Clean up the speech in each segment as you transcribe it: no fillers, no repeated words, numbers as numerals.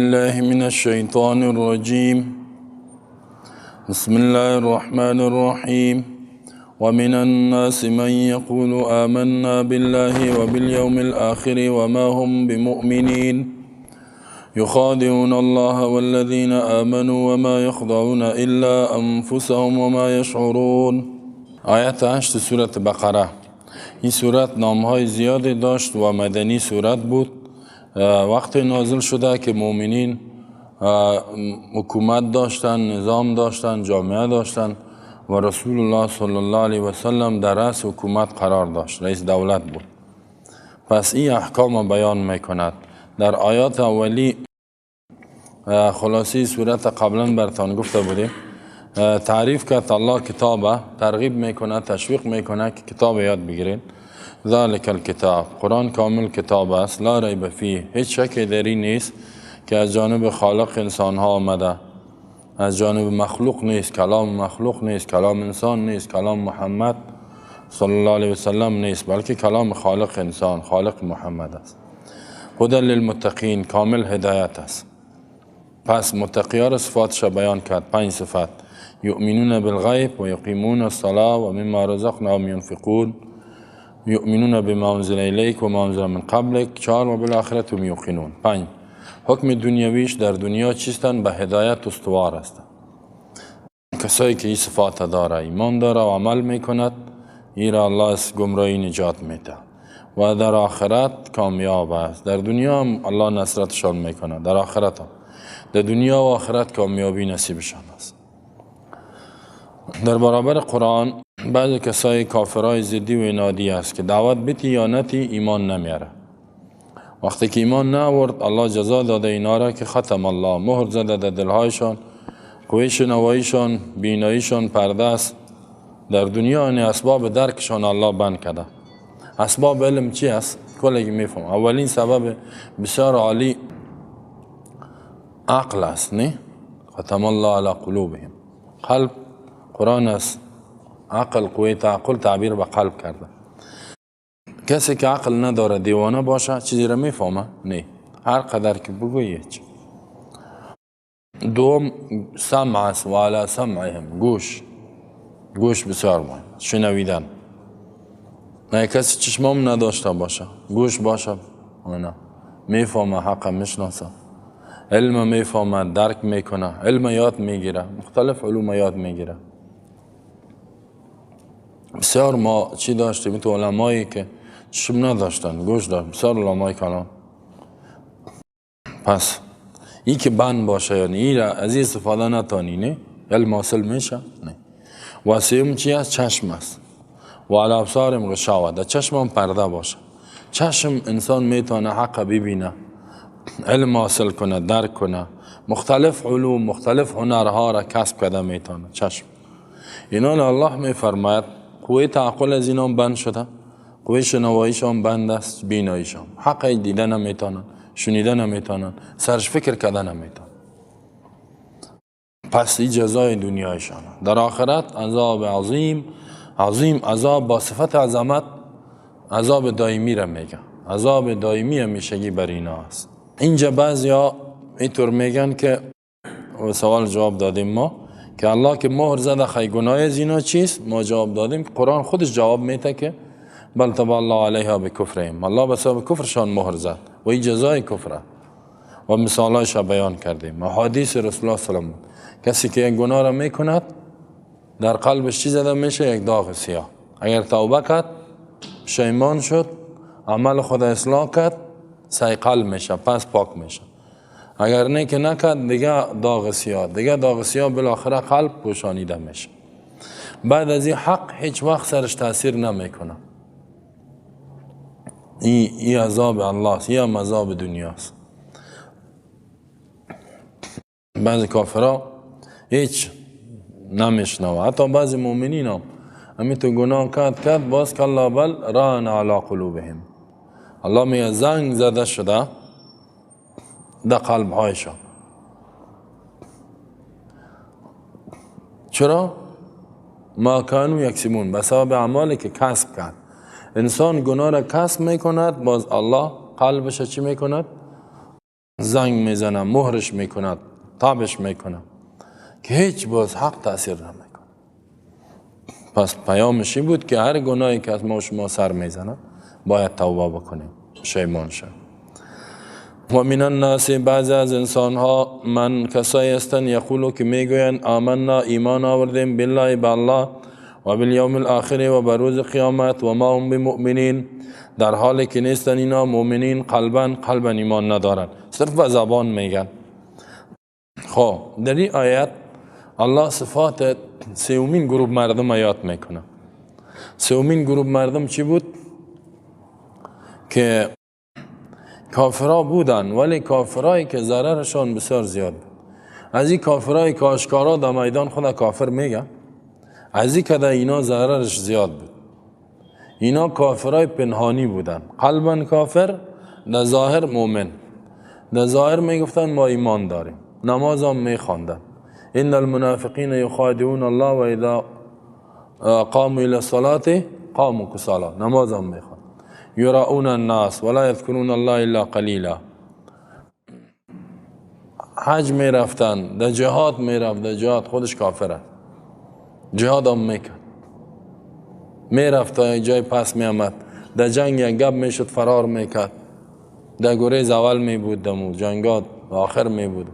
الله من الشیطان الرجیم. بسم الله الرحمن الرحیم. ومن الناس من يقول آمنا بالله وباليوم الآخر وما هم بمؤمنين يخادعون الله والذين آمنوا وما يخدعون إلا أنفسهم وما يشعرون. آیت 8 سورة بقره. این سورت نامهای زیادی داشت و مدنی سورت بود. وقتی نازل شده که مؤمنین حکومت داشتن، نظام داشتن، جامعه داشتن و رسول الله صلی الله علیه و سلم در رأس حکومت قرار داشت، رئیس دولت بود. پس این احکام بیان میکند. در آیات اولی خلاصی سورت قبلا برتان گفته بودیم، تعریف کرد الله کتابه، ترغیب میکنه، تشویق میکنه که کتاب یاد بگیرین. ذالک الکتاب، قرآن کامل کتاب است، لا ریب فیه، هیچ شکی در این نیست که از جانب خالق انسان ها آمده، از جانب مخلوق نیست، کلام مخلوق نیست، کلام انسان نیست، کلام محمد صلی الله علیه وسلم نیست، بلکه کلام خالق انسان، خالق محمد است. هدی للمتقین، کامل هدایت است. پس متقی ها را صفاتش بیان کرد، 5 صفت: یؤمنون بالغیب و یقیمون الصلاة و مما رزقناهم ینفقون، یؤمنون بما انزل الیک و ما انزل من قبلک، 4 و بالآخرة هم یوقنون. 5 حکم دنیویش در دنیا چیستن؟ به هدایت استوار هستند. کسایی که این صفات داره، ایمان داره و عمل میکند، این را الله از گمراهی نجات میده و در آخرت کامیاب است. در دنیا هم الله نصرتشان میکنه، در آخرت هم، در دنیا و آخرت کامیابی نصیبشان است. در برابر قرآن بعضی کسای کافرای ضدی و عنادی است که دعوت بتی یا نتی ایمان نمیاره. وقتی که ایمان نآورد، الله جزا داده اینا را که ختم الله، مهر زده در دلهایشان، قوه شنواییشان، بیناییشان پرده است. در دنیا این اسباب درکشان الله بند کرده. اسباب علم چی است؟ کلگی میفهم. اولین سبب بسیار عالی عقل است، نه؟ ختم الله علی قلوبهم. قلب قرآن است، عقل، قوه تعقل تعبیر به قلب کرده. کسی که عقل نداره، دیوانه باشه، چیزی را میفهمه؟ نه، هر قدر که بگویی هیچ. دوم سمع است، و علی سمعهم، گوش. گوش بسیار مهم، شنویدن. نه کسی چشمام نداشته باشه، گوش باشه، نه میفهمه، حق میشناسه، علم میفهمه، درک میکنه، علم یاد میگیره، مختلف علوم یاد میگیره. بسیار ما چی داشتیم تو علمایی که چشم نداشتن، گوش داشت، بسیار علمای کلان. پس ای که بند باشه، یعنی ای را از این استفاده نتانی، نه علم حاصل میشه، نه. و سیوم چی است؟ چشم است. و علی ابصارهم غشاوه، در چشم هم پرده باشه. چشم انسان میتونه حق ببینه، علم حاصل کنه، درک کنه، مختلف علوم، مختلف هنرها را کسب کرده میتونه چشم. اینان الله میفرماید قوه تعقل از اینان بند شده، قوه شنواییشان بند است، بیناییشان، حق دیده نمیتونن، شنیده نمیتونن، سرش فکر کرده نمیتونن. پس این جزای دنیایشان. در آخرت عذاب عظیم، عظیم عذاب با صفت عظمت، عذاب دائمی را میگه، عذاب دائمی همیشگی بر اینا است. اینجا بعضیا اینطور میگن که سوال جواب دادیم ما که الله که مهر زده خی گناه از اینا چیست؟ ما جواب دادیم قرآن خودش جواب میده که بل طبع الله علیها بکفرهم، الله به سبب کفرشان مهر زد و این جزای کفره. و مثالایش بیان کردیم، احادیث رسول الله صلی الله علیه و کسی که یک گناه را میکند در قلبش چی زده میشه؟ یک داغ سیاه. اگر توبه کرد، پشیمان شد، عمل خود اصلاح کرد، صیقل میشه، پس پاک میشه. اگر نه که نکرد، دیگه داغ سیاه، دیگه داغ سیاه بالاخره قلب پوشانیده میشه. بعد از این حق هیچ وقت سرش تاثیر نمیکنه. این عذاب الله است، این عذاب دنیاست. بعضی کافرها هیچ نمیشنوه، حتی بعضی مؤمنین هم همین تو گناه کرد باز کلا بل ران علی قلوبهم، الله میگه زنگ زده شده در قلب هایشان. چرا؟ ما کانوا یکسبون، به سبب اعمالی که کسب کرد. انسان گناه را کسب میکند، باز الله قلبش چی میکند؟ زنگ میزنه، مهرش میکنه، تابش میکنه که هیچ باز حق تاثیر نمیکنه. پس پیامش این بود که هر گناهی که از ما و شما سر میزنه باید توبه بکنیم، پشیمان شد. و من الناس، بعضی از انسان ها، من کسایی هستند، یقولو که میگویند، آمنا ایمان آوردیم، بالله به الله، و بالیوم الاخر و به روز قیامت، و ما هم بمؤمنین، در حالی که نیستن اینا مؤمنین، قلبا قلبا ایمان ندارن، صرف به زبان میگن. خب در این آیت الله صفات سومین گروه مردم آیات میکنه. سومین گروه مردم چی بود؟ که کافرها بودن، ولی کافرایی که ضررشان بسیار زیاد بود. از این کافرایی که آشکارا در میدان خود کافر میگن، از این که در اینا ضررش زیاد بود. اینا کافرای پنهانی بودن، قلبا کافر، در ظاهر مؤمن. در ظاهر میگفتن ما ایمان داریم، نماز هم میخواندن. ان المنافقین یخادعون الله و اذا قاموا الى الصلاة قاموا کسالا، نماز هم میخواند. یراؤون الناس ولا یذکرون الله الا قلیلا. حج میرفتن، در جهاد میرفت، در جهاد خودش کافره، جهاد هم میکرد، میرفت تا یک جای پس میامد، در جنگ یک گپ میشد فرار میکرد، در گریز اول میبود، دمو جنگات آخر میبود،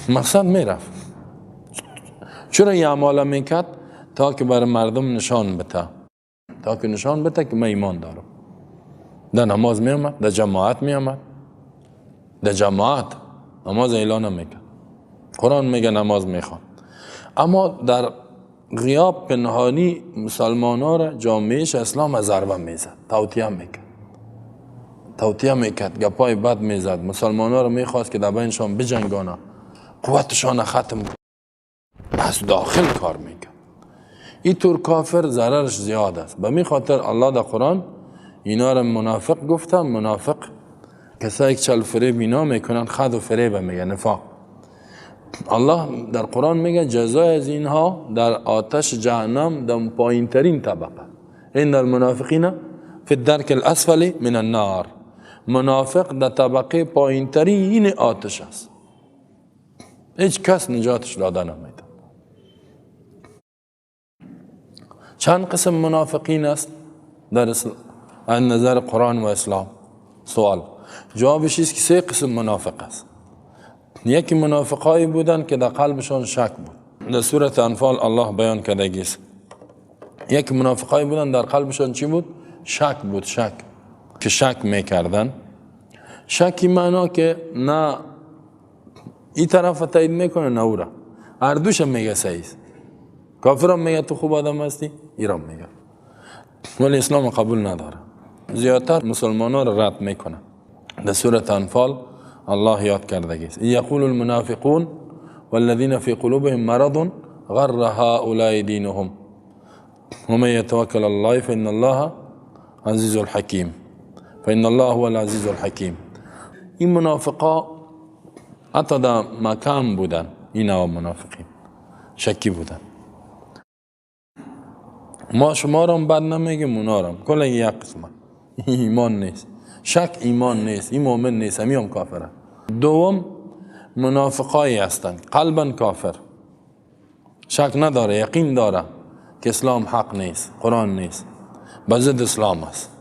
مقصد میرفت. چرا این اعمال میکرد؟ تا که بر مردم نشان بده، تا که نشان بده که من ایمان دارم. در نماز میامد، در جماعت میامد، در جماعت نماز اعلان نمیکرد، قرآن میگه نماز میخوان. اما در غیاب پنهانی مسلمان ها را جامعهش اسلام از ضربه میزد، توطیه میکرد، توطیه میکرد، گپای بد میزد، مسلمان ها را میخواست که در بینشان بجنگانه، قوتشان ختم کنه، از داخل کار میکرد. این طور کافر ضررش زیاد است. به می خاطر الله در قرآن اینا را منافق گفتن. منافق کسایی که چل فریب اینا میکنن، خد و فریب میگه، نفاق. الله در قرآن میگه جزای از اینها در آتش جهنم در پایین ترین طبقه. ان المنافقین فی الدرک الاسفل من النار. منافق در طبقه پایین ترین آتش است، هیچ کس نجاتش داده نمیده. چند قسم منافقین است در از نظر قرآن و اسلام؟ سوال جوابش است که سه قسم منافق است. یکی منافقایی بودند که در قلبشان شک بود، در سورة انفال الله بیان کرده است. یکی منافقایی بودند در قلبشان چی بود؟ شک بود، شک، که شک میکردن. شکی معنا که نه این طرف تایید میکنه نه او را، هر دوش میگه صحیح است. کافرم میگه تو خوب آدم هستی، ایران میگه، ولی اسلام قبول نداره. زیادتر مسلمان ها را رد میکنه. در سورة انفال الله یاد کرده است: یقول المنافقون والذین فی قلوبهم مرض غر هؤلاء دینهم ومن يتوکل الله فإن الله عزیز الحکیم فإن الله هو العزیز الحکیم. این منافقا حتی در مکان بودن، اینا منافقین شکی بودن. ما شما را بد نمیگیم، اونا را کل یک قسمه. ایمان نیست، شک ایمان نیست، این مؤمن نیست، همین هم کافره. دوم منافقایی هستند قلبا کافر، شک نداره، یقین داره که اسلام حق نیست، قرآن نیست، به ضد اسلام است،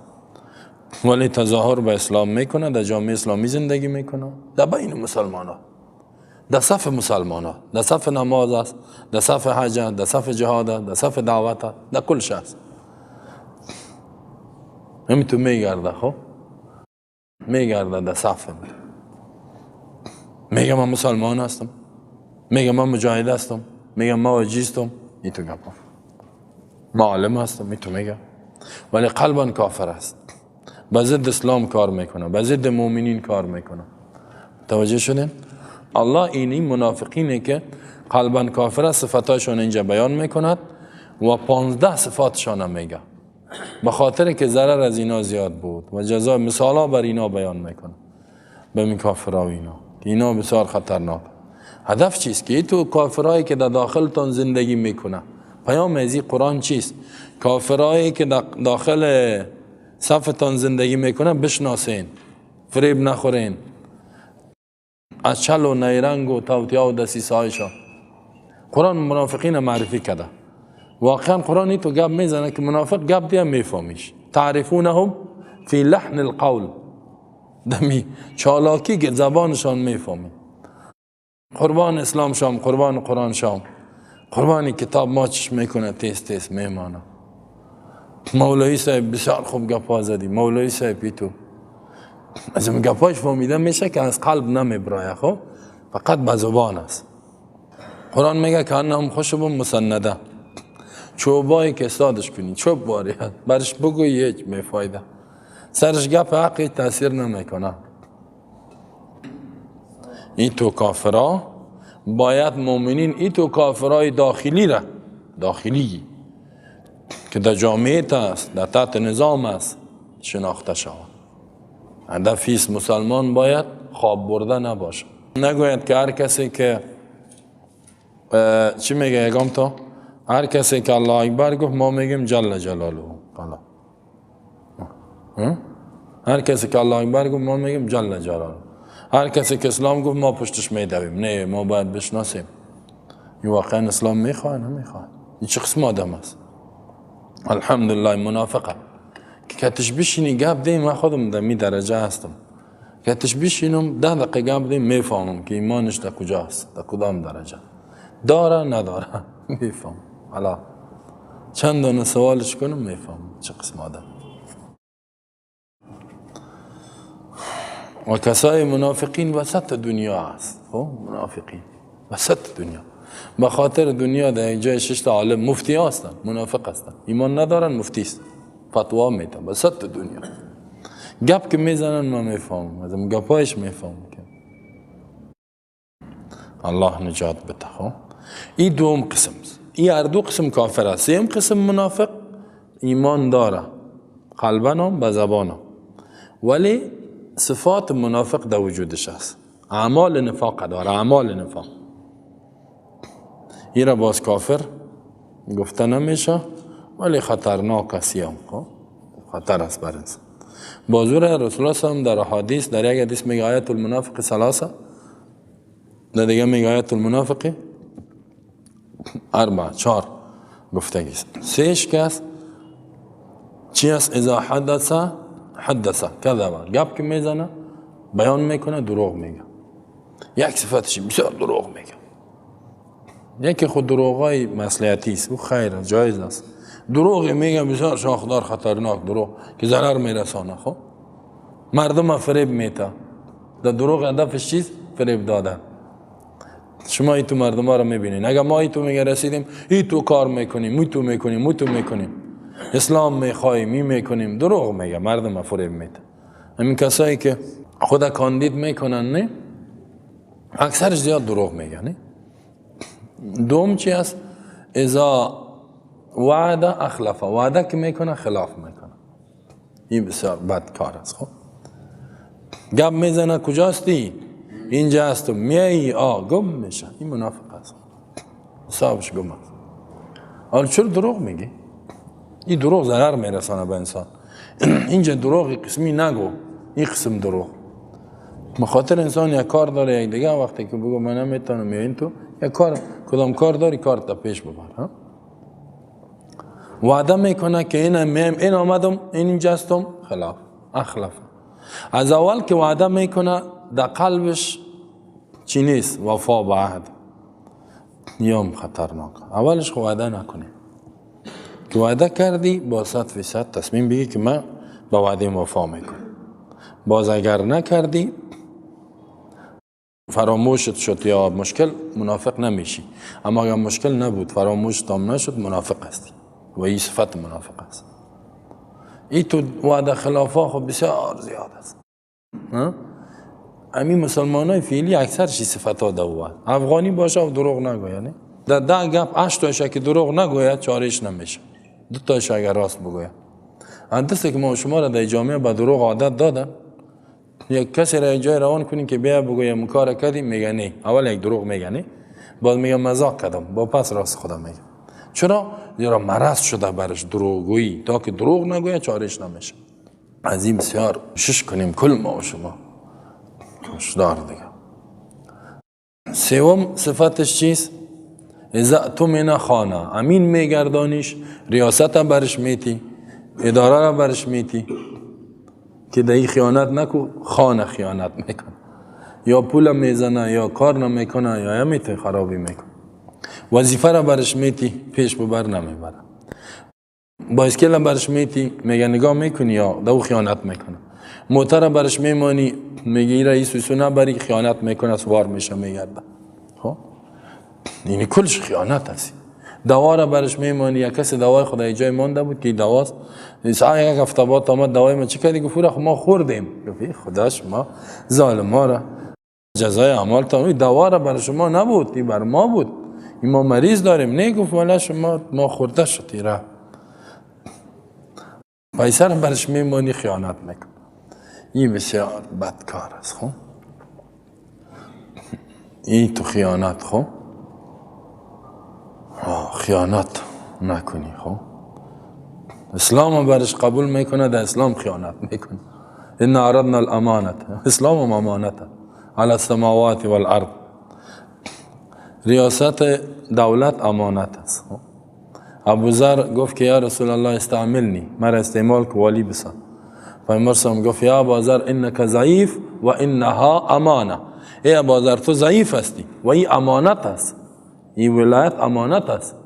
ولی تظاهر به اسلام میکنه، در جامعه اسلامی زندگی میکنه، در بین مسلمان ها، در صف مسلمان ها، در صف نماز است، در صف حج است، در صف جهاد است، در صف دعوت است، در کل شخص همین تو میگرده. خب میگرده در صف، میگه من مسلمان هستم، میگه من مجاهد هستم، میگه من واجی هستم، این تو گپا، من عالم هستم، این تو میگه، ولی قلبا کافر است، به ضد اسلام کار میکنه، به ضد مؤمنین کار میکنه. توجه شدین؟ الله اینی منافقینه که قلبا کافر است صفتاشون اینجا بیان میکند و 15 صفاتشان هم میگه، به خاطر که ضرر از اینا زیاد بود و جزا مثالا بر اینا بیان میکنه، به این کافرها و اینا که اینا بسیار خطرناک. هدف چیست؟ که تو کافرهایی که در داخلتان زندگی میکنه، پیام از این قرآن چیست؟ کافرهایی که در داخل صفتان زندگی میکنه بشناسین، فریب نخورین. از چل و نیرنگ و توطئه و دسیسه‌هایشان. قرآن منافقین معرفی کرده. واقعا قرآن تو گپ میزنه که منافق گپ دیگه میفهمیش. تعرفونهم فی لحن القول، دمی چالاکی که زبانشان میفهمی. قربان اسلام شام، قربان قرآن شام، قربان کتاب ما چش میکنه تیز تیز میمانه. مولوی صاحب بسیار خوب گپا زدی، مولوی صاحب تو از این گپاش فهمیده میشه که از قلب نمیبرایه، خب فقط به زبان است. قرآن میگه که انهم خشب مسنده، چوبایی که استادش کنی چوب باری برش بگوی هیچ میفایده، سرش گپ حق هیچ تاثیر نمیکنه. این تو کافرا باید مؤمنین این تو کافرای داخلی را، داخلی که در جامعه است، در تحت نظام است، شناخته شود. هدفیست مسلمان باید خواب برده نباشه. نگوید که هر کسی که چی میگه یگام تا هر کسی که الله اکبر گفت ما میگیم جل جلاله. هر کسی که الله اکبر گفت ما میگیم جل جلاله. هر کسی که اسلام گفت ما پشتش میدویم. نه، ما باید بشناسیم این واقعا اسلام میخواه نمیخواه، این چه قسم آدم است. الحمدلله منافقه که کتش بشینی گپ دیم، من خودم در می درجه هستم، کتش بشینم 10 دقیقه گپ دیم میفهمم که ایمانش در کجاست، در کدام درجه داره نداره میفهم. حالا چند دانه سوالش کنم میفهم چه قسم آدم. و کسای منافقین وسط دنیا است. خب منافقین وسط دنیا، به خاطر دنیا در یک جای 6 تا عالم مفتی هستند، منافق هستند، ایمان ندارن، مفتی است، فتوا میدن وسط دنیا. گپ که میزنن ما میفهمم، از گپایش میفهمم که الله نجات بده. خب این دوم قسم، این هر دو قسم کافر است. سیم قسم منافق ایمان داره قلبا هم به زبان هم، ولی صفات منافق در وجودش است، اعمال نفاق داره، اعمال نفاق. این را باز کافر گفته نمیشه، ولی خطرناک است. خب خطر است بر انسان. بازور رسول الله صلی در حدیث، در یک حدیث میگه آیت المنافق ثلاثه، در دیگه میگه آیت المنافق اربعه، 4 گفتگی است. سهش کس چی است؟ اذا حدث حدث کذب، گپ که میزنه بیان میکنه دروغ میگه. یک صفتش بسیار دروغ میگه. یکی خود دروغای مصلحتی است، او خیر جایز است. دروغ میگه بسیار شاخدار خطرناک دروغ که ضرر میرسانه. خب مردم فریب میته، در دروغ هدفش چیست؟ فریب دادن. شما ای تو مردم ها رو میبینین، اگر ما ای تو میگه رسیدیم ای تو کار میکنیم، ای تو میکنیم، ای تو میکنیم، اسلام میخواهیم، می میکنیم، دروغ میگه، مردم فریب میده. همین کسایی که خود کاندید میکنن نه، اکثرش زیاد دروغ میگه. نه دوم چی است؟ اذا وعد اخلف، وعده که میکنه خلاف میکنه. این بسیار بد کار است. خب گپ میزنه کجاستی؟ اینجا هستم، میایی آ گم میشه. این منافق است، حسابش گم است. حالا چرا دروغ میگی؟ این دروغ ضرر میرسانه به انسان. اینجا دروغ قسمی نگو، این قسم دروغ مخاطر انسان یک کار داره یک دیگه، وقتی که بگو من نمیتونم یا این تو یک کار، کدام کار داری کار تا پیش ببر. ها وعده میکنه که این میم این آمدم این اینجا هستم، خلاف اخلاف. از اول که وعده میکنه در قلبش چی نیست؟ وفا به عهد. یام خطرناک. اولش خو وعده نکنی، که وعده کردی با 100% تصمیم بگی که من با وعده وفا میکنم. باز اگر نکردی فراموشت شد یا مشکل، منافق نمیشی. اما اگر مشکل نبود، فراموشت هم نشد، منافق هستی و این صفت منافق است. این تو وعده خلافا خب بسیار زیاد است. همین مسلمان های فعلی اکثرش صفت ها دوه. افغانی باشه و دروغ نگوید، یعنی در 10 گپ 8 تاش که دروغ نگوید چارهش نمیشه، 2 تاش اگر راست بگوید. اندسته که ما شما را در جامعه به دروغ عادت دادن. یک کسی را جای روان کنیم که بیا بگویم کار کردیم، میگه نه، اول یک دروغ میگه نه، بعد میگه مزاق کردم، با پس راست خودم میگه. چرا؟ زیرا مرض شده برش دروغگویی، تا که دروغ نگوید چارهش نمیشه. از این بسیار شش کنیم کل ما و شما هشدار دیگه. سوم صفتش چیست؟ اذا اؤتمن خانه، امین میگردانیش، ریاست برش میتی، اداره را برش میتی که در خیانت نکو، خانه خیانت میکنه، یا پول میزنه یا کار نمیکنه یا همیته خرابی میکنه. وظیفه را برش میتی پیش ببر نمیبره. بایسکل برش میتی میگه نگاه میکنی یا دو خیانت میکنه. موتر برش میمانی میگه این رئیس سو نبری، خیانت میکنه، سوار میشه میگرده. خب یعنی کلش خیانت است. دوا را برش میمانی، یک کسی دوای خدای جای مانده بود که دواست، یک هفته بعد آمد دوای ما چی کردی؟ گفت ما خوردیم. گفت خداش ما ظالم ها را جزای اعمال تا دوا را بر شما نبود، این بر ما بود، این ما مریض داریم. نه، گفت والا شما ما خورده شد. را پیسه را برش میمانی خیانت میکن. این بسیار بدکار است. خب این تو خیانت، خب خیانت نکنی. خب اسلام برش قبول میکنه، در اسلام خیانت میکنه. ان عرضنا الامانه، اسلام امانت علی السماوات والارض، ریاست دولت امانت است. ابوذر گفت که یا رسول الله استعملنی، مرا استعمال کو والی بساز. پیامبر صلی گفت یا ابوذر انک ضعیف و انها امانه، ای ابوذر تو ضعیف هستی و این امانت است، این ولایت امانت است.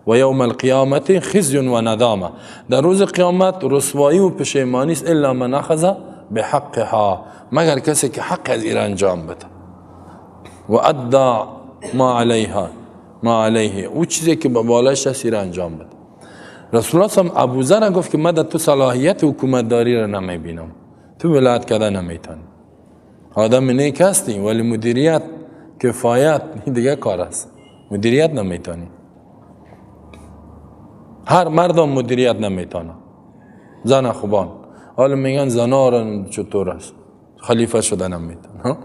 و یوم القیامت خزی و ندامه، در روز قیامت رسوایی و پشیمانی است، الا من اخذ بحقها، مگر کسی که حق از ایران انجام بده. و ادى ما علیها ما علیه، او چیزی که به بالایش است ایران انجام بده. رسول الله صلی ابوذر گفت که من در تو صلاحیت حکومت داری را نمیبینم، تو ولایت کردن نمیتونی، آدم نیک هستی ولی مدیریت کفایت دیگه کار است، مدیریت نمیتونی. هر مردم مدیریت نمیتونه، زن خوبان حالا میگن زنا را چطور است، خلیفه شده نمیتونه،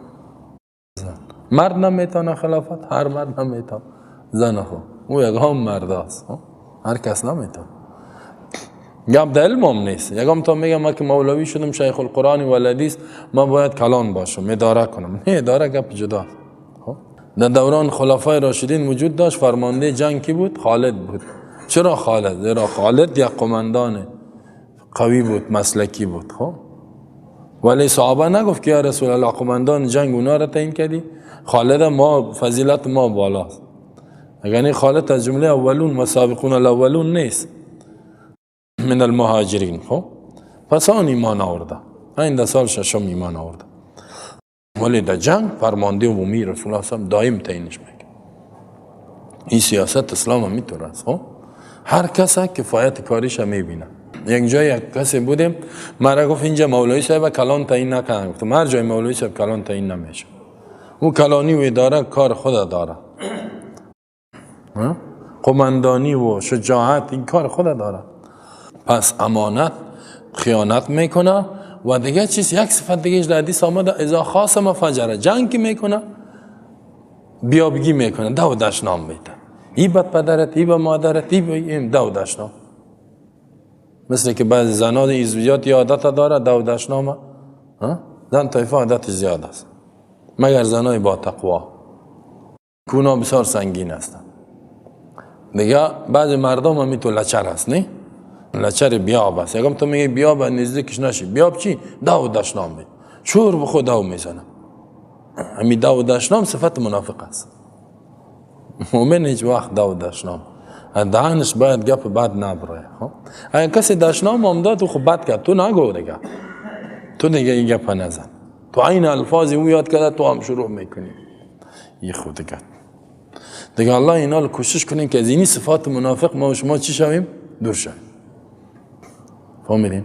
مرد نمیتونه خلافت، هر مرد نمیتونه، زن خوب او یگام مرد است، هر کس نمیتونه. گپ در علم هم نیست. یگام تا میگم من که مولوی شدم شیخ القرآن و الحدیث، من باید کلان باشم اداره کنم. نه، اداره گپ جدا. در دوران خلفای راشدین وجود داشت، فرمانده جنگ کی بود؟ خالد بود. چرا خالد؟ زیرا خالد یک قماندان قوی بود، مسلکی بود. خب ولی صحابه نگفت که یا رسول الله قماندان جنگ اونا را تعیین کردی، خالد ما فضیلت ما بالاست. یعنی خالد از جمله اولون و سابقون الاولون نیست من المهاجرین. خب پس آن ایمان آورده، این در سال ششم ایمان آورده، ولی در جنگ فرمانده عمومی رسول الله صلی الله دائم تعیینش میکنه. این سیاست اسلام هم میتونه است. خب هر کس کفایت کاریش میبینه. یک جای یک کسی بودیم، مرا گفت اینجا مولوی صاحب کلان تعیین نکنه. گفتم هر جای مولوی صاحب کلان تعیین نمیشه، او کلانی و اداره کار خود داره، قماندانی و شجاعت این کار خود داره. پس امانت خیانت میکنه. و دیگه چیز یک صفت دیگه در حدیث آمده، اذا خاصم فجر، جنگ میکنه بیابگی میکنه، دو دشنام میده، ای به پدرت، ای به مادرت، ای به این دو دشنام. مثل که بعضی زنان زیاد عادت داره دو دشنام، زن طایفه عادت زیاد است، مگر زنای با تقوا که اونا بسیار سنگین هستند. دیگه بعضی مردم هم تو لچر هست، نه لچر بیاب است. یکم تو میگی بیاب نزدیکش نشی، بیاب چی؟ دو دشنام میده، شور به خود دو میزنه. همین دو دشنام صفت منافق است. مؤمن هیچ وقت دو دشنام دهنش باید گپ بد نبره. خب اگه کسی دشنام هم داد تو خب بد کرد، تو نگو دیگه، تو دیگه این گپ نزن، تو عین الفاظ او یاد کرده تو هم شروع میکنی. یه خود دیگه دیگه الله اینا رو کوشش کنیم که از اینی صفات منافق ما و شما چی شویم؟ دور شویم. فهمیدیم؟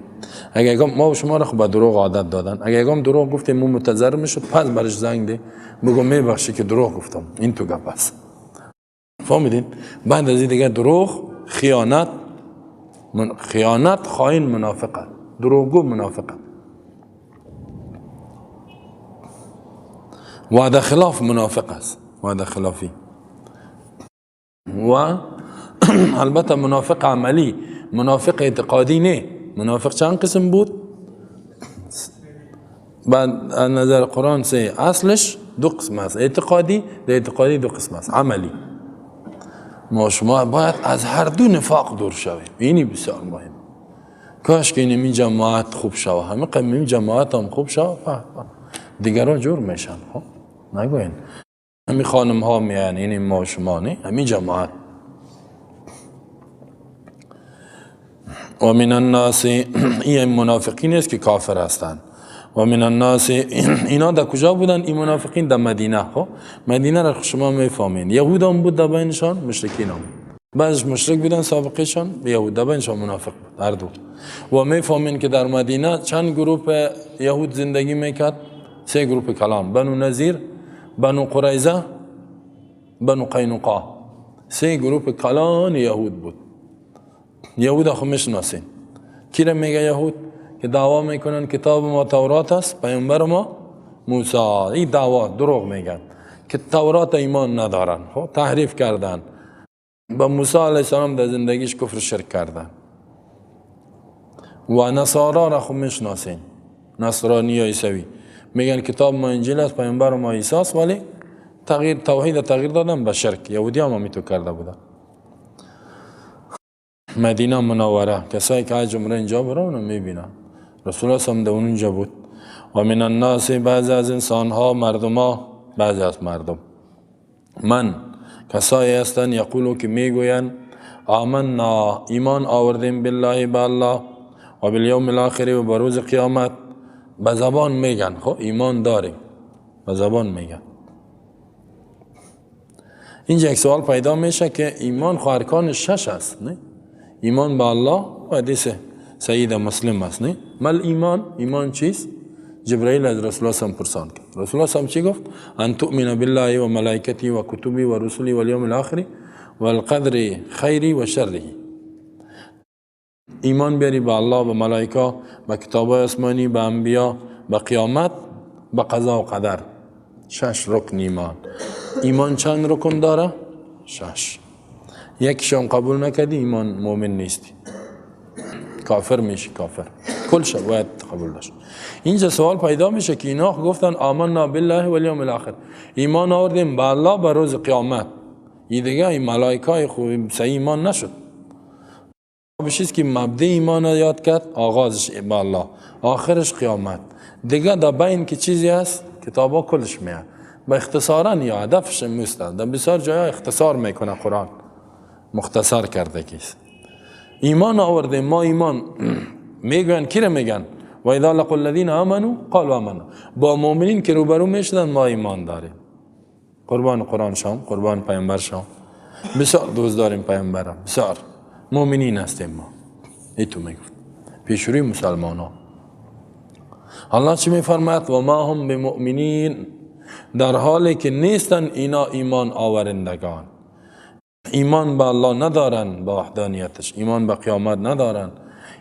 اگه یکم ما و شما رو خب به دروغ عادت دادن، اگه یکم دروغ گفتیم مو متضرر میشد، پس برش زنگ ده بگو میبخشی که دروغ گفتم، این تو گپ است. فهمیدین؟ بعد از این دیگه دروغ، خیانت، خیانت خائن منافقه، دروغگو منافقه، وعده خلاف منافق است، وعده خلافی. و البته منافق عملی، منافق اعتقادی نه. منافق چند قسم بود؟ بعد از نظر قرآن سه، اصلش دو قسم است، اعتقادی، در اعتقادی دو قسم است، عملی. ما شما باید از هر دو نفاق دور شویم. اینی بسیار مهم. کاش که این جماعت خوب شوه، همه قمیم جماعت هم خوب شوه، دیگران جور میشن. خب نگوین همین خانم ها میان، این ما شما نه، همین جماعت. و من الناس، این منافقین است که کافر هستند. و من الناس، اینا در کجا بودن؟ این منافقین در مدینه. خب مدینه را شما میفهمین، یهود هم بود در بینشان، مشرکین هم. بعضش مشرک بودن سابقهشان، یهود در بینشان منافق بود، هر دو. و میفهمین که در مدینه چند گروه یهود زندگی میکرد؟ سه گروه کلان، بنو نظیر، بنو قریظه، بنو قینقاع. سه گروه کلان یهود بود. یهود خو میشناسین. کی را میگه یهود؟ که دعوا میکنن کتاب ما تورات است، پیامبر ما موسی. این دعوا دروغ میگن که تورات ایمان ندارن، خب تحریف کردن، با موسی علیه السلام در زندگیش کفر شرک کردن. و نصارا را خو میشناسین، نصرانی عیسوی میگن کتاب ما انجیل است، پیامبر ما عیسی است، ولی تغییر توحید تغییر دادن به شرک. یهودی هم همینطور کرده بودن. مدینه منوره کسایی که حج عمره اینجا برن میبینن رسول الله هم در اونجا بود. و من الناس، بعضی از انسان ها، مردم ها، بعضی از مردم، من کسایی هستند یقولو که میگوین آمنا، ایمان آوردیم، بالله، به الله، و بالیوم الاخر، و به روز قیامت. به زبان میگن خب ایمان داریم، به زبان میگن. اینجا یک سوال پیدا میشه که ایمان خو ارکان شش است، نه؟ ایمان به الله و حدیث سید مسلم است، نه؟ مل ایمان، ایمان چیست؟ جبرائیل از رسول الله صلی پرسان کرد. رسول الله صلی چی گفت؟ ان تؤمن بالله و ملائکته و کتبه و رسله و الیوم الاخر و القدر خیری و شره. ایمان بیاری به الله، به ملائکه، به کتاب آسمانی، به انبیا، به قیامت، به قضا و قدر. شش رکن ایمان. ایمان چند رکن داره؟ شش. یکیشم قبول نکردی ایمان مؤمن نیستی، کافر میشی، کافر. کل شب باید قبول داشت. اینجا سوال پیدا میشه که اینا گفتن آمنا بالله و الیوم الاخر، ایمان آوردیم به الله، به روز قیامت. این دیگه این ملائکه خوب صحیح ایمان نشد. بشیست که مبدع ایمان یاد کرد، آغازش به الله، آخرش قیامت. دیگه در بین که چیزی هست کتابا کلش میاد به اختصارا، یا هدفش نیست. در بسیار جای اختصار میکنه قرآن، مختصر کرده کیست. ایمان آوردیم ما، ایمان میگن، کی را میگن؟ و اذا لقوا الذین آمنوا قالوا آمنا. با مؤمنین که روبرو میشدن ما ایمان داریم. قربان قرآن شام، قربان پیامبر شام، بسیار دوست داریم پیامبرم، بسیار مؤمنین هستیم ما. ای تو میگفت پیشروی مسلمان ها. الله چی میفرماید؟ و ما هم بمؤمنین، در حالی که نیستن اینا ایمان آورندگان. ایمان به الله ندارن، به وحدانیتش، ایمان به قیامت ندارن،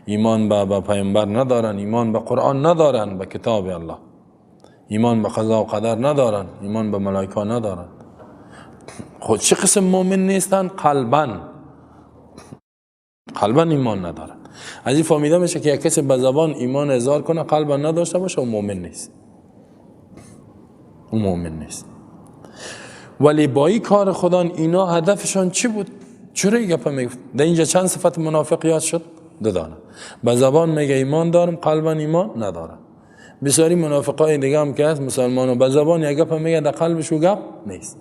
ایمان به پیامبر ندارن، ایمان به قرآن ندارن، به کتاب الله، ایمان به قضا و قدر ندارن، ایمان به ملائکه ندارن. خود چه قسم مؤمن نیستن؟ قلبا، قلبا ایمان ندارن. از این فهمیده میشه که یک کسی به زبان ایمان اظهار کنه قلبا نداشته باشه، او مؤمن نیست، او مؤمن نیست. ولی با این کار خدا اینا هدفشان چی بود؟ چرا این گپ میگفت؟ در اینجا چند صفت منافق یاد شد؟ دو دانه. به زبان میگه ایمان دارم، قلبا ایمان ندارم. بسیاری منافقای دیگه هم که هست مسلمانو به زبان یک گپ میگه، در قلبش او گپ نیست.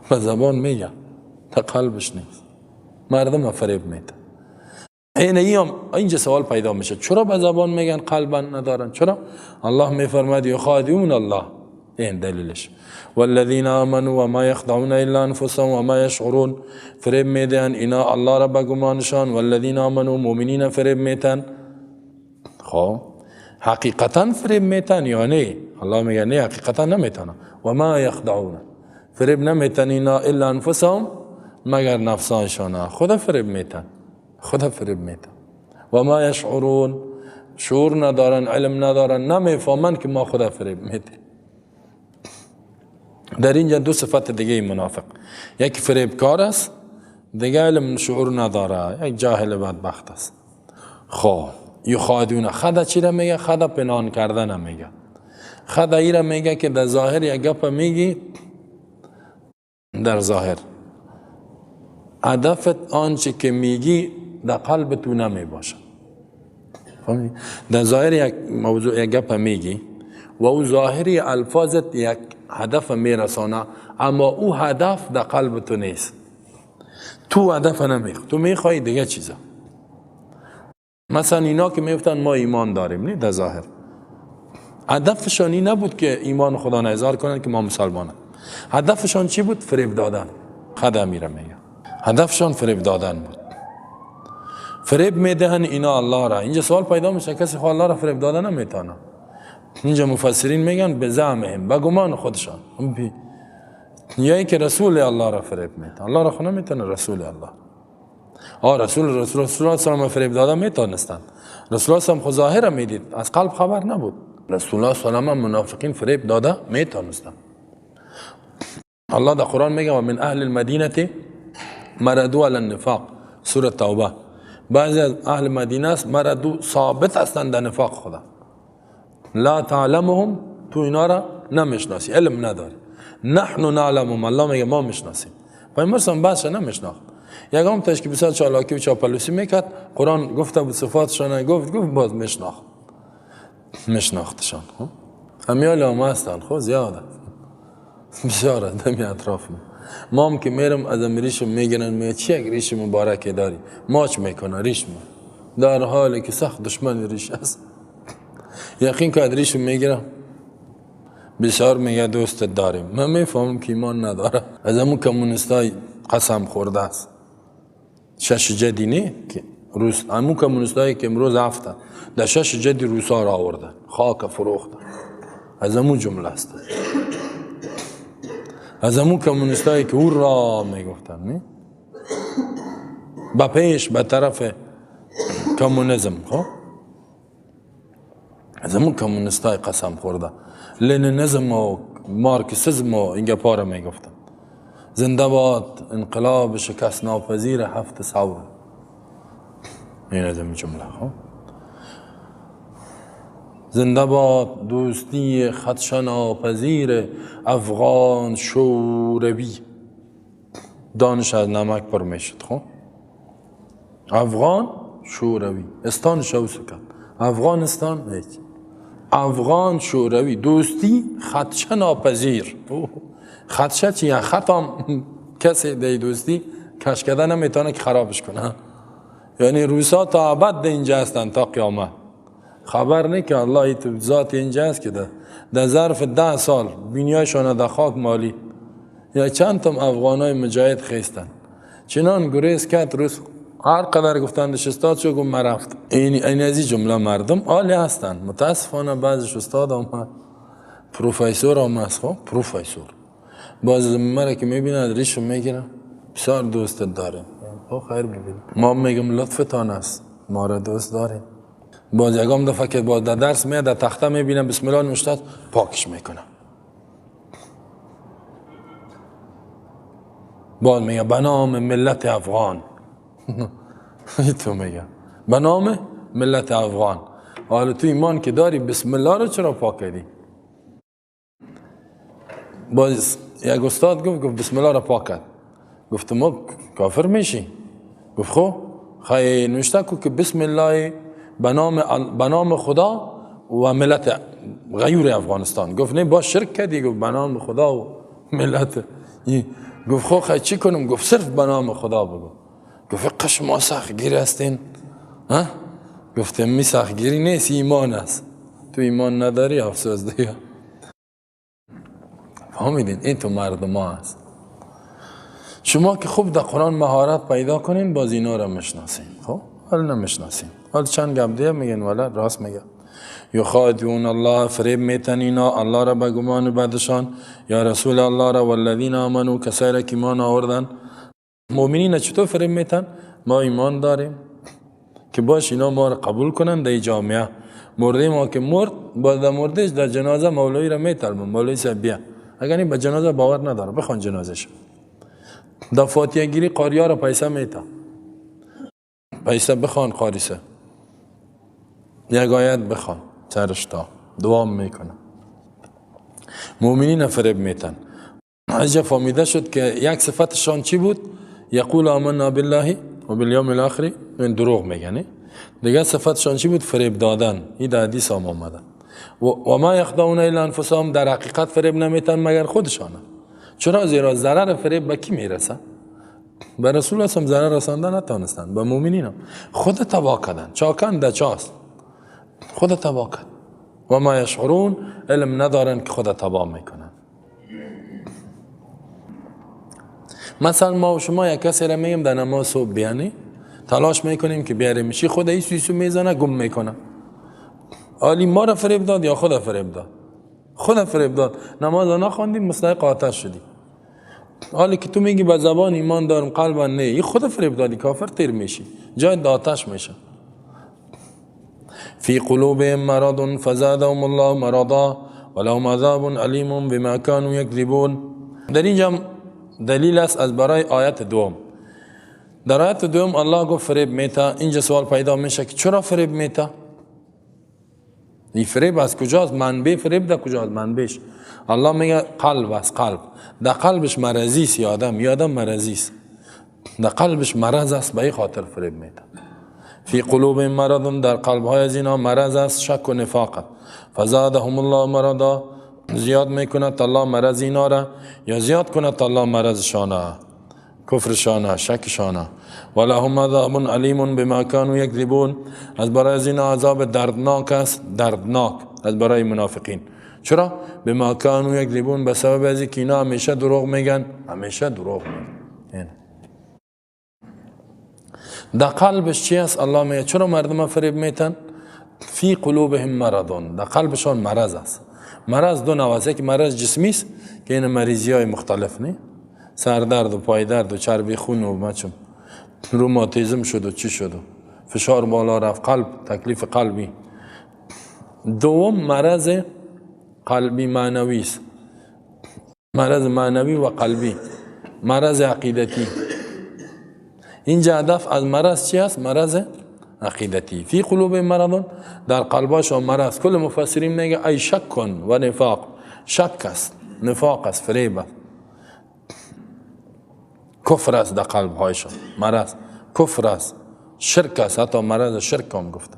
به زبان میگه، در قلبش نیست. مردم فریب میده. اینجا سوال پیدا میشه چرا به زبان میگن قلبا ندارن؟ چرا؟ الله میفرماید یخادعون الله. این دلیلش والذین آمنوا وما یخدعون الا انفسهم وما یشعرون. فریب میدن اینا الله را به گمانشان. والذین آمنوا، مؤمنین فریب میتن. خب حقیقتا فریب میتن یا نه؟ الله میگه نه، حقیقتا نمیتن. وما یخدعون، فریب نمیتن اینا الا انفسهم، مگر نفسانشان. خدا فریب میتن، خدا فریب میتن. وما یشعرون، شعور ندارن، علم ندارن، نمیفهمن که ما خدا فریب میتیم. در اینجا دو صفت دیگه منافق، یک فریبکار است، دیگه علم شعور نداره، یک جاهل بدبخت است. خب یخادعون، خدا چی را میگه؟ خدا پنهان کردن میگه. خدایی را میگه که در ظاهر یک گپ میگی، در ظاهر هدفت آنچه که میگی در قلب تو نمی باشه. در ظاهر یک موضوع یک گپ میگی و او ظاهری الفاظت یک هدف میرسانه، اما او هدف در قلب تو نیست. تو هدف نمیخوای، تو میخوای دیگه چیزا. مثلا اینا که میگفتن ما ایمان داریم، نه در ظاهر هدفشان این نبود که ایمان خدا نظر کنن که ما مسلمانیم. هدفشان چی بود؟ فریب دادن. خدا میره میگه هدفشان فریب دادن بود. فریب میدهن اینا الله را. اینجا سوال پیدا میشه کسی خو الله را فریب دادن نمیتونه. اینجا مفسرین میگن به زعمهم، به گمان خودشان، یا اینکه رسول الله را فریب میتونه. الله را خو نمیتونه، رسول الله. رسول رسول الله صلی الله فریب دادن میتونستن. رسول الله خو ظاهر میدید، از قلب خبر نبود. رسول الله صلی الله علیه و منافقین فریب داده میتونستن. الله در قرآن میگه و من اهل المدینه مردوا علی النفاق، سوره توبه. بعضی از اهل مدینه است مردو ثابت هستند در نفاق خدا. لا تعلمهم، تو اینا را نمیشناسی، علم نداری. نحن نعلمهم، الله میگه ما میشناسیم. پیامبر صلی بعضش نمیشناخت. یکم تاش که بسیار چالاکی و چاپلوسی میکرد، قرآن گفته بود صفاتشان، گفت باز میشناخت، میشناختشان. خب امیال هم هستن، خب زیاده، بسیار دمی اطراف ما هم که میرم از ریشم میگیرن، میگه چی یک ریش مبارک داری، ماچ میکنه ریش ما، در حالی که سخت دشمن ریش است. یقین که از ریشم میگیرم، بسیار میگه دوست داریم. من میفهمم که ایمان نداره، از همون کمونیستای قسم خورده است. شش جدی نه که روس، همون کمونیستایی که امروز هفته در شش جدی روسا را آوردن، خاک فروختن، از همون جمله است. از همون کمونیستایی که او را میگفتن، نه با پیش به طرف کمونیسم. خب از همون کمونیستای قسم خورده، لنینیسم و مارکسیسم و این گپا را میگفتن. زنده باد انقلاب شکست ناپذیر هفت ثور، این از این جمله. خب زنده باد دوستی خدشه ناپذیر افغان شوروی، دانش از نمک پر میشد. خب افغان شوروی، استان شوسکن، افغانستان هیچ، افغان شوروی دوستی خدشه ناپذیر. خدشه چیه؟ خطام کسی دی دوستی کش کرده نمیتونه که خرابش کنه. یعنی روسا تا ابد اینجا هستن تا قیامت. خبر نه که الله ذات اینجا است که در ظرف 10 سال بینیاشان در خاک مالی. یا چند تم افغانای مجاهد خیستن، چنان گریز کرد روس، هر قدر گفتن استاد شو گفت من رفت. این از این جمله مردم عالی هستند. متاسفانه بعضیش استاد آمد، پروفسور آمد. خب پروفسور باز مرا که میبیند ریشو میگیره، بسیار دوست داریم، خب خیر ببینیم. ما میگم لطفتان است، ما را دوست داریم. باز یکم دفعه که باز در درس میاد در تخته میبینم بسم الله نوشته، پاکش میکنم. باز میگه به نام ملت افغان. تو میگه به نام ملت افغان. حالا تو ایمان که داری بسم الله رو چرا پاک کردی؟ باز یک استاد گفت بسم الله رو پاک کرد. گفت ما کافر میشی؟ گفت خب خیلی نوشته کو که بسم الله به نام خدا و ملت غیور افغانستان. گفت نه با شرک کردی. گفت به نام خدا و ملت. گفت خب خیلی چی کنم؟ گفت صرف به نام خدا بگو. گفت قش ما سختگیر هستین؟ ها؟ گفتم می سختگیری نیست، ایمان است. تو ایمان نداری افسوس دیگه. فهمیدین؟ این تو مردم ها هست. شما که خوب در قرآن مهارت پیدا کنین باز اینا را میشناسین. خب حالا نمیشناسین، حالا چند گپ دیگه میگن ولی راست میگه. یخادعون الله، فریب میتن اینا الله را به گمان بدشان، یا رسول الله را، والذین آمنوا، کسایی را که ایمان آوردن. مؤمنین چطور فریب میتن؟ ما ایمان داریم که باش اینا ما را قبول کنن در جامعه. مرده ما که مرد، بعد مردش در جنازه مولوی را میطلبم، مولوی صاحب بیا. اگر این به جنازه باور نداره بخوان جنازهش. در فاتحه گیری قاریا را پیسه میتا، پیسه بخوان قاری سه، یک آیت بخوان سرش تا دوام میکنه. مؤمنین فریب میتن. اینجا فهمیده شد که یک صفتشان چی بود؟ یقول آمنا بالله و بالیوم الاخر، این دروغ میگن. دیگه صفتشان چی بود؟ فریب دادن. این در حدیث هم آمده. و ما یخدعون الا انفسهم، در حقیقت فریب نمیتن مگر خودشان. چرا؟ زیرا ضرر فریب به کی میرسه؟ به رسول الله ضرر رسانده نتانستن، به مؤمنین هم. خود تباه کردن، چاکن ده چاست، خود تباه کرد. و ما یشعرون، علم ندارن که خود تباه میکنن. مثلا ما و شما یک کسی را میگیم در نماز صبح بیانی، تلاش میکنیم که بیاریمشی، خود ایسو ایسو میزنه گم میکنه. عالی ما را فریب داد یا خود فریب داد؟ خود فریب داد. نماز نخواندیم مستحق آتش شدی. حالی که تو میگی به زبان ایمان دارم قلبا نه، این خود فریب دادی، کافر تیر میشی، جای آتش میشه. فی قلوبهم مرض فزادهم الله مرضا ولهم عذاب الیم بما كانوا یکذبون. در اینجا دلیل است از برای آیت دوم. در آیت دوم الله گفت فریب میتا. اینجا سوال پیدا میشه که چرا فریب میتا؟ این فریب از کجاست؟ منبع فریب در کجاست؟ منبعش الله میگه قلب است. قلب در قلبش مرضی است. یادم مرضی است، در قلبش مرض است، به این خاطر فریب میده. فی قلوب مرض، در قلب های از اینا مرض است، شک و نفاق است. فزادهم الله مرضا، زیاد میکند الله مرض اینا را، یا زیاد کند الله مرضشانه، کفرشانه، شکشانه. ولهم عذاب علیم بما كانوا یکذبون، از برای از اینا عذاب دردناک است، دردناک از برای منافقین. چرا؟ بما كانوا یکذبون، به سبب از اینکه اینا همیشه دروغ میگن، همیشه دروغ میگن. در قلبش چی است؟ الله میگه چرا مردم فریب میتن؟ فی قلوبهم مرض، در قلبشان مرض است. مرض دو نوع است، یک مرض جسمی است که این مریضی های مختلف، نه سردرد و پایدرد و چربی خون و مچم روماتیزم شد و چی شد و فشار بالا رفت، قلب تکلیف قلبی. دوم مرض قلبی معنوی است، مرض معنوی و قلبی، مرض عقیدتی. اینجا هدف از مرض چی است؟ مرض عقیدتی. فی قلوب مرض، در قلباشون مرض. کل مفسرین میگه ای شک و نفاق، شک است، نفاق است، فریب است، کفر است در قلب هایشان، مرض کفر است، شرک است، حتی مرض شرک هم گفته،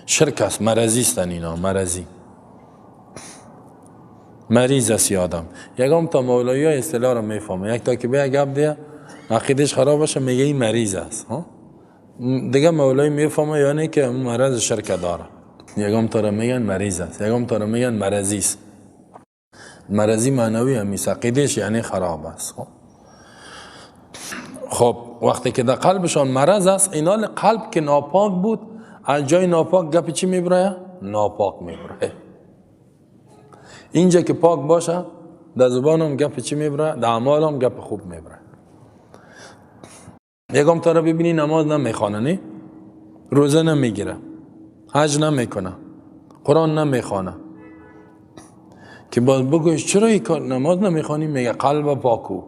شرک است، مرضی استن اینا، مرضی، مریض است آدم. یکم تا مولایی ها اصطلاح را میفهمه، یک تا که بیا گپ دیگه عقیدش خراب باشه میگه این مریض است، ها دیگه مولایی میفهمه یعنی که مرض شرک داره. یکم تا را میگن مریض است، یکم تا را میگن مرضی است. مرضی معنوی هم است، عقیدش یعنی خراب است. خب وقتی که در قلبشان مرض است، اینا قلب که ناپاک بود، از جای ناپاک گپ چی میبره؟ ناپاک میبره. اینجا که پاک باشه در زبانم گپ چی میبره؟ در اعمالم گپ خوب میبره. یکم تا را ببینی نماز نمیخوانه، نه روزه نمیگیره، حج نمیکنه، قرآن نمیخوانه، که باز بگویش چرا این کار نماز نمیخوانی؟ میگه قلب پاکو،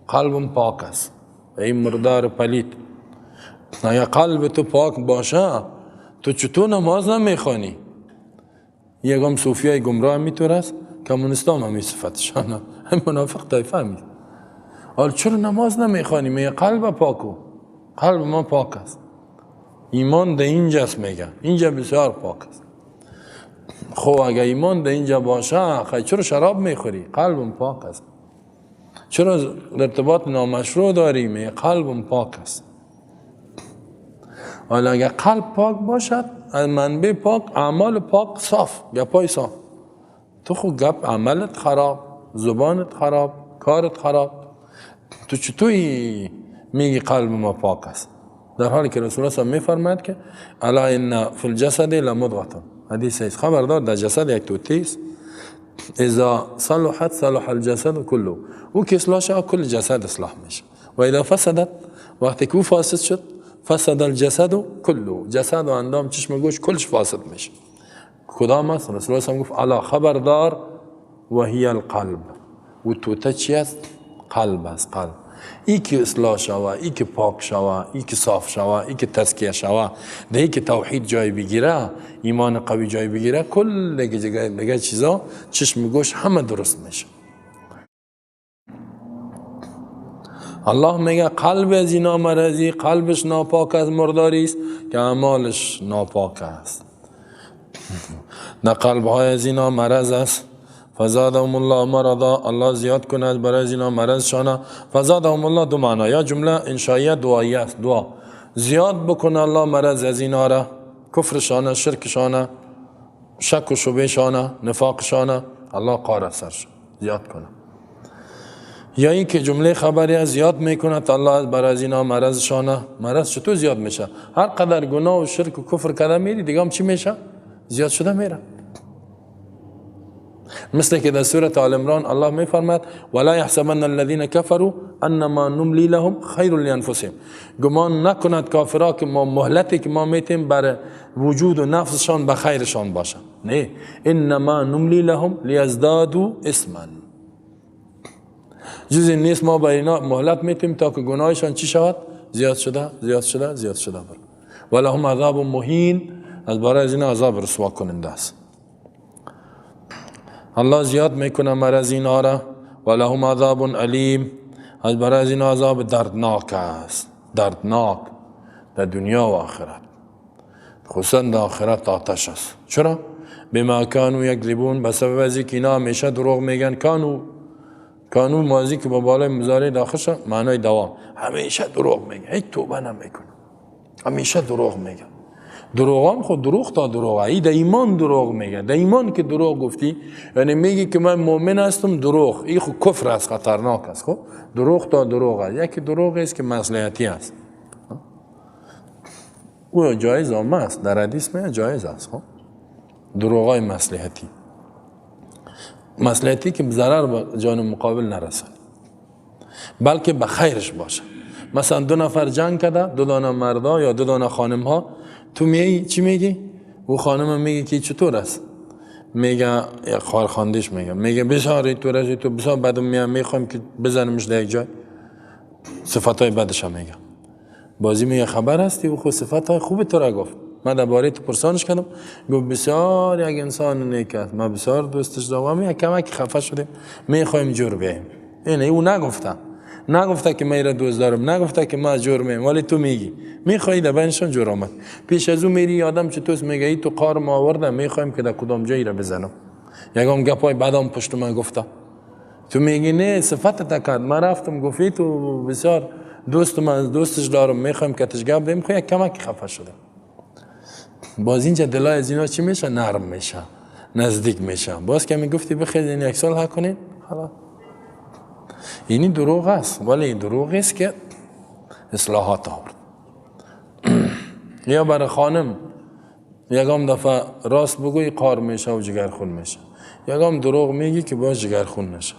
قلبم پاک است. این مردار پلید، اگه قلب تو پاک باشه تو چطور نماز نمیخوانی؟ یکم صوفیای گمراه میتور است، کمونیستان هم صفتشان، هم منافق طایفه همی. حالا چرا نماز نمیخوانی؟ میگه قلب پاکو، قلب ما پاک است، ایمان ده اینجاست، میگه اینجا بسیار پاک است. خب اگه ایمان ده اینجا باشه خیلی چرا شراب میخوری؟ قلبم پاک است. چرا ارتباط نامشروع داری؟ میگه قلبم پاک است. حالا اگه قلب پاک باشد، از منبع پاک، اعمال پاک، صاف، گپای صاف. تو خو گپ عملت خراب، زبانت خراب، کارت خراب، تو چطوری میگی قلب ما پاک است؟ در حالی که رسول الله میفرماید که الا ان فی الجسد لمضغه، حدیث است، خبردار در جسد یک توته است، اذا صلحت صلح الجسد كله، او که اصلاح شد کل جسد اصلاح میشه، و اذا فسدت، وقتی که او فاسد شد، فسد الجسد كله، جسد و اندام چشم گوش کلش فاسد میشه. کدام است؟ رسول الله گفت الا خبردار و هی القلب. و توته چی است؟ قلب است، قلب. ای که اصلاح شوه، ای که پاک شوه، ای که صاف شوه، ای که تزکیه شوه، ده ای که توحید جای بگیره، ایمان قوی جای بگیره، کل دیگه چیزا چشم گوش همه درست میشه. الله میگه قلب از اینا مرضی، قلبش ناپاک از مرداری است که اعمالش ناپاک است. نه قلب های از اینا مرض است. فزادهم الله مرضا، الله زیاد کند برای از اینا مرض شانه. فزادهم الله دو معنا، یا جمله انشائیه دعاییه است، دعا زیاد بکنه الله مرض از اینا را، کفرشانه، شرکشانه، شک و شبه شانه، نفاق شانه، الله قار سرش زیاد کنه. یا این که جمله خبری زیاد میکنه الله برای از اینا مرض شانه. مرض چطور زیاد میشه؟ هر قدر گناه و شرک و کفر کرده میری دیگه هم چی میشه؟ زیاد شده میره. مثل که در سورة آل عمران الله میفرماد ولا يحسبن الذين كفروا انما نملي لهم خير لانفسهم، گمان نکند کافرا که ما مهلتی که ما میتیم بر وجود و نفسشان به خیرشان باشه. نه، انما نملی لهم لیزدادوا اثما، جز این نیست ما به اینا مهلت میتیم تا که گناهشان چی شود؟ زیاد شده، زیاد شده، زیاد شده بر. ولهم عذاب مهین، از برای از اینا عذاب رسوا کننده است. الله زیاد میکنه مرض اینا را. ولهم عذاب علیم، از برای از اینا عذاب دردناک است، دردناک در دنیا و آخرت، خصوصا در آخرت آتش است. چرا؟ بما کانوا یکذبون، به سبب از اینکه اینا همیشه دروغ میگن. کانو ماضی که با بالای مضارع داخل شد معنای دوام، همیشه دروغ میگن، هیچ توبه نمیکنه، همیشه دروغ میگن. دروغ هم خود دروغ تا دروغ، ای در ایمان دروغ میگه. در ایمان که دروغ گفتی یعنی میگی که من مؤمن هستم، دروغ این خود کفر است، خطرناک است. خب دروغ تا دروغ است. یکی دروغ است که مصلحتی است، او جایز هم است، در حدیث میگه جایز است. خب دروغ های مصلحتی، مصلحتی که ضرر به جان مقابل نرسد بلکه به خیرش باشه. مثلا دو نفر جنگ کرده، دو دانه مردا یا دو دانه خانم ها، تو میگی چی میگی؟ او خانم میگه که چطور است؟ میگه خواهرخواندش میگه، میگه بسیار طور است، تو بسیار بدم میام، میخوام که بزنمش در یک جای، صفتای بدش هم میگه. بازی میگه خبر هستی؟ او خود صفتای خوب تو را گفت، من درباره تو پرسانش کردم، گفت بسیار یک انسان نیک است، من بسیار دوستش دارم، یک کمک خفه شدیم، میخوایم جور بیایم. اینه او نگفته، نگفته که من را دوست دارم، نگفته که ما جور میم، ولی تو میگی میخوایی در بینشان جور آمد. پیش از او میری آدم چطور میگه ای تو قار ما آورده، میخوایم که در کدام جایی را بزنم، یکم گپای بعدم پشت من گفته. تو میگی نه صفت تکرد، من رفتم گفتی تو بسیار دوست من دوستش دارم، میخوایم که تش گپ دیم، خب یک کمک خفه شده. باز اینجا دلای از اینا چی میشه؟ نرم میشه، نزدیک میشه. باز که میگفتی بخیر این یک سال ها کنین، خلاص. اینی دروغ است، ولی دروغ است که اصلاحات آورد. یا برای خانم یکم دفعه راست بگوی قار میشه و جگرخون میشه، یکم دروغ میگی که باز جگرخون نشه.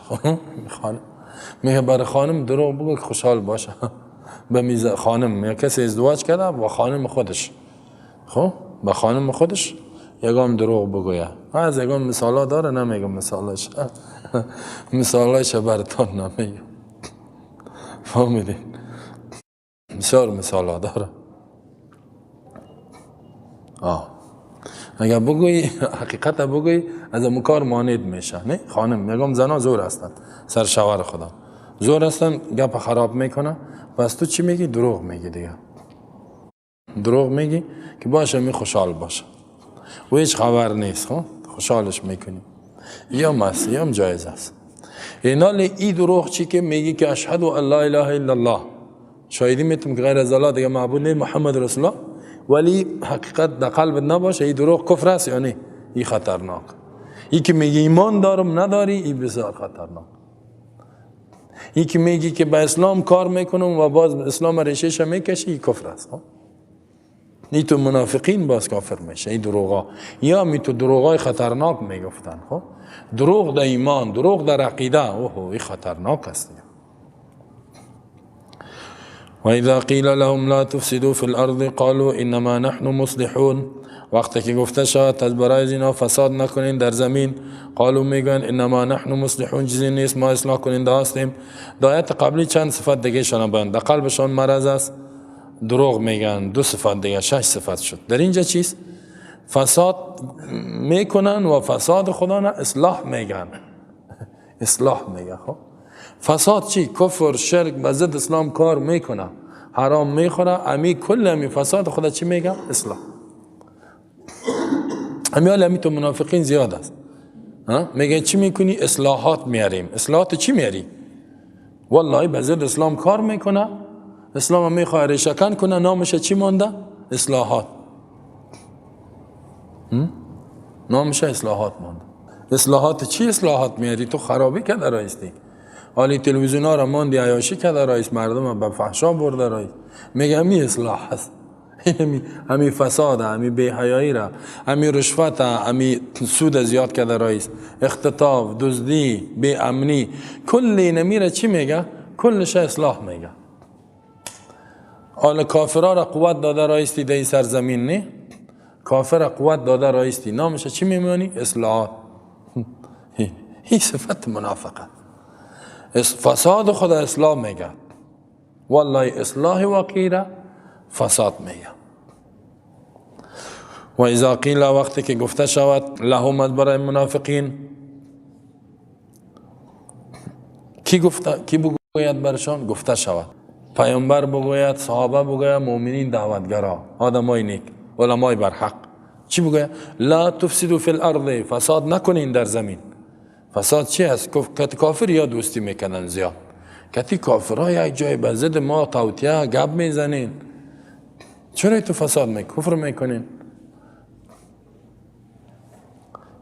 خانم میگه برای خانم دروغ بگو که خوشحال باشه. به میز خانم یا کسی ازدواج کرده با خانم خودش، خب با خانم خودش یکم دروغ بگویه. از یکم مثالا داره، نمیگم مثالاش، مثالاش براتون نمیگم، فهمیدین؟ بسیار مثالا داره. اگر بگویی حقیقت بگویی از اون کار مانع میشه. نه خانم میگم زنا زور هستن، سر شوهر خدا زور هستن، گپ خراب میکنه. پس تو چی میگی؟ دروغ میگی دیگه، دروغ میگی که باشه می خوشحال باشه و هیچ خبر نیست، خب خوشحالش میکنی. یا مس یا جایز است. اینال ای دروغ چی که میگی که اشهد ان لا اله الا الله، شاهدی میتم که غیر از الله دیگه معبود نیست، محمد رسول الله، ولی حقیقت در قلب نباشه، این دروغ کفر است. یعنی این خطرناک. ای که میگی ایمان دارم نداری، این بسیار خطرناک. ای که میگی که به اسلام کار میکنم و باز اسلام ریشه‌ش میکشی، این کفر است. ای تو منافقین باز کافر میشه. این دروغا یا می تو دروغای خطرناک میگفتن. خب دروغ در ایمان، دروغ در عقیده، اوه این خطرناک است. و اذا قیل لهم لا تفسدوا في الارض قالوا انما نحن مصلحون. وقتی که گفته شود از برای اینا فساد نکنین در زمین، قالو میگن انما نحن مصلحون، چیزی نیست، ما اصلاح کننده هستیم. در آیت قبلی چند صفت دیگه شان بیان، در قلبشان مرض است، دروغ میگن، دو صفت دیگه، شش صفت شد. در اینجا چیست؟ فساد میکنن و فساد خدا نه اصلاح میگن. اصلاح میگن. خب فساد چی؟ کفر، شرک، به ضد اسلام کار میکنه، حرام میخوره، امی کل امی فساد خدا چی میگه؟ اصلاح. امی حال امی تو منافقین زیاد است. میگن چی میکنی؟ اصلاحات میاریم. اصلاحات چی میاری؟ والله به ضد اسلام کار میکنه، اسلام میخواه ریشه‌کن کنه، نامش چی مانده؟ اصلاحات. نامش اصلاحات مانده. اصلاحات چی اصلاحات میاری؟ تو خرابی که در رایستی، حالی تلویزیون ها را ماندی، عیاشی که در رایست، مردم به فحشا برده رایست. میگه همی اصلاح هست. همی فساد، همی بی‌حیایی را، همی رشوت، همی سود زیاد که در رایست، اختطاف، دزدی، بی امنی، کل نمیره چی میگه؟ کلش اصلاح میگه. حالا کافرها را قوت داده رایستی در این سرزمین، نه؟ کافر قوت داده رایستی، نامش چی میمانی؟ اصلاحات. این صفت منافقه. فساد خدا اصلاح میگه. والله اصلاح واقعی را فساد میگه. و اذا قیل، وقتی که گفته شود لهم برای منافقین، کی گفته؟ کی بگوید برشان؟ گفته شود پیامبر بگوید، صحابه بگوید، مؤمنین، دعوتگرا، آدمای نیک، علمای برحق، چی بگوید؟ لا تفسدوا فی الارض، فساد نکنین در زمین. فساد چی است؟ کافر یا دوستی میکنن زیاد، کتی کافرها یک جای به ضد ما توطیه گپ میزنین، چرا تو فساد می کفر میکنین؟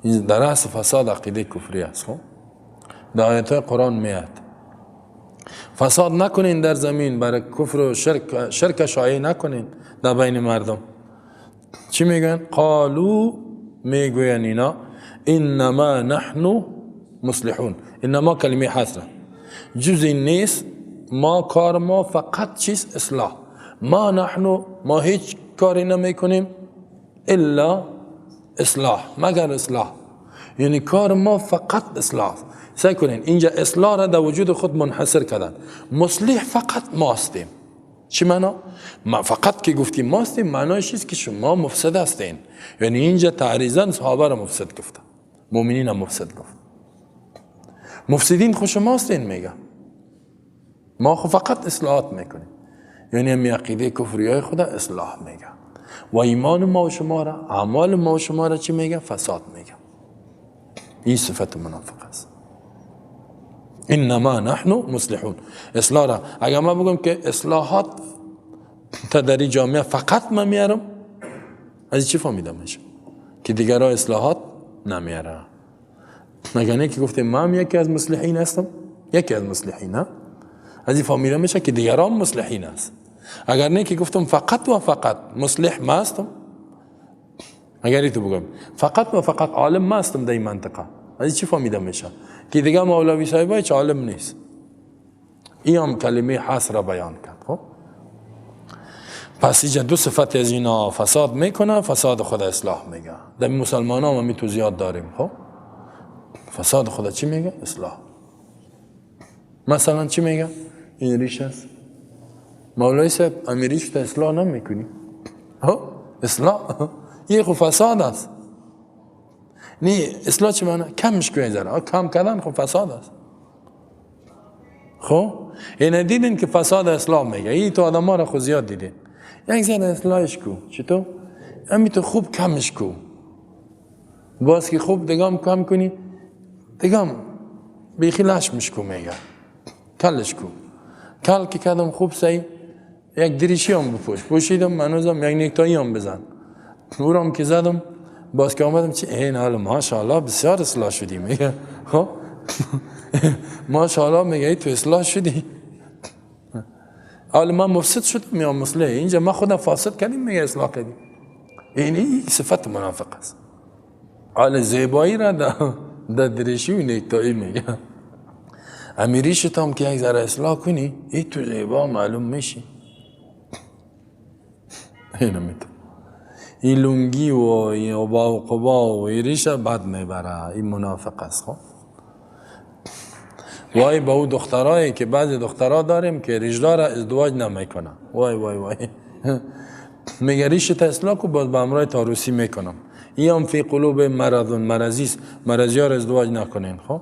این در اصل فساد عقیده کفری است. خب در آیت های قرآن میاد فساد نکنین در زمین، برای کفر و شرک، شرک شایع نکنین در بین مردم. چی میگن؟ قالو، میگوین اینا انما نحن مصلحون. انما کلمه حصره، جزی نیست، ما کار ما فقط چیز اصلاح. ما نحن، ما هیچ کاری نمی کنیم الا اصلاح، مگر اصلاح. یعنی کار ما فقط اصلاح. سعی کنین اینجا اصلاح را در وجود خود منحصر کردن. مصلح فقط ما هستیم. چی معنا؟ ما فقط که گفتیم ما هستیم، معنایش است که شما مفسد هستین. یعنی اینجا تعریضا صحابه را مفسد گفته، مؤمنین هم مفسد گفت. مفسدین خو شما هستین، میگه ما خو فقط اصلاحات میکنیم. یعنی هم عقیده کفری های خدا اصلاح میگه و ایمان ما و شما را، اعمال ما و شما را چی میگه؟ فساد میگه. این صفت منافق است. انما نحن مصلحون. اصلاح را اگر ما بگم که اصلاحات تا در این جامعه فقط من میارم، از چی فهمیدم میشه که دیگرها اصلاحات نمیاره؟ مگر نه که گفتیم من هم یکی از مصلحین هستم، یکی از مصلحین، ها؟ از این فهمیدم میشه که دیگران مصلحین است. اگر نه که گفتم فقط و فقط مصلح ما هستم، اگر تو بگم فقط و فقط عالم ما هستم در این منطقه، از چی فهمیدم میشه که دیگه مولوی صاحب هیچ عالم نیست. این هم کلمه حصر را بیان کرد. خب پس اینجا دو صفت از اینا فساد میکنه، فساد خود اصلاح میگه. در مسلمان ها ما تو زیاد داریم. خب فساد خود چی میگه؟ اصلاح. مثلا چی میگه؟ این ریش است، مولوی صاحب امی ریش تو اصلاح نمیکنی. ها اصلاح یه خو فساد است. نی اصلاح چی معنی؟ کمش کنی ذره، کم کردن خب فساد است. خب اینا دیدین که فساد اصلاح میگه. این تو آدم ها را خو زیاد دیدین، یک ذره اصلاحش کو، چطور؟ امی تو خوب کمش کو، باز که خوب دیگه کم کنی دیگه بیخی لش مشکو میگه، کلش کو، کل که کردم خوب سعی یک دریشی هم بپوش، پوشیدم منوزم یک نیکتایی هم بزن، او که زدم باز که آمدم چی؟ این حالا ماشاءالله بسیار اصلاح شدی میگه. خب ماشاءالله میگه تو اصلاح شدی. حالا من مفسد شدم یا مصلح؟ اینجا ما خودم فاسد کردیم میگه اصلاح کردیم. این صفت منافق است. حالا زیبایی را در دریشی و نیکتایی میگه. امیریشت هم که یک ذره اصلاح کنی ای تو زیبا معلوم میشی. اینو میتونم. این لونگی و این عبا و قبا و این ریشه بد میبره، این منافق است. خب وای به او دخترایی که بعضی دخترها داریم که ریشدار ازدواج نمیکنه. وای وای وای، میگه ریش اصلاح کو، باز به امرای تاروسی میکنم. این هم فی قلوب مرض، مرضی است، مرضی ها ازدواج نکنین. خب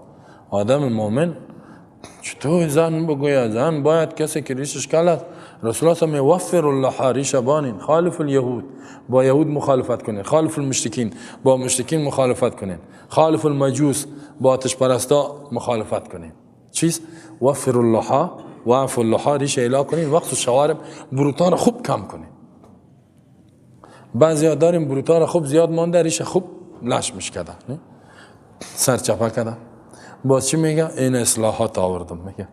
آدم مؤمن چطور زن بگوید؟ زن باید کسی که ریشش کل است، رسول الله صلی وفر اللحى، ریش بانین، خالف الیهود، با یهود مخالفت کنین، خالف المشرکین، با مشرکین مخالفت کنین، خالف المجوس، با آتش پرستا مخالفت کنین. چیز وفر اللحى وعف اللحى، ریش اعلا کنین، وقت شوارب، بروتان خوب کم کنین. بعضی داریم بروتان خوب زیاد مانده، ریش خوب لش میشکده، سر چپه کرده. باز چی میگه؟ این اصلاحات آوردم. میگه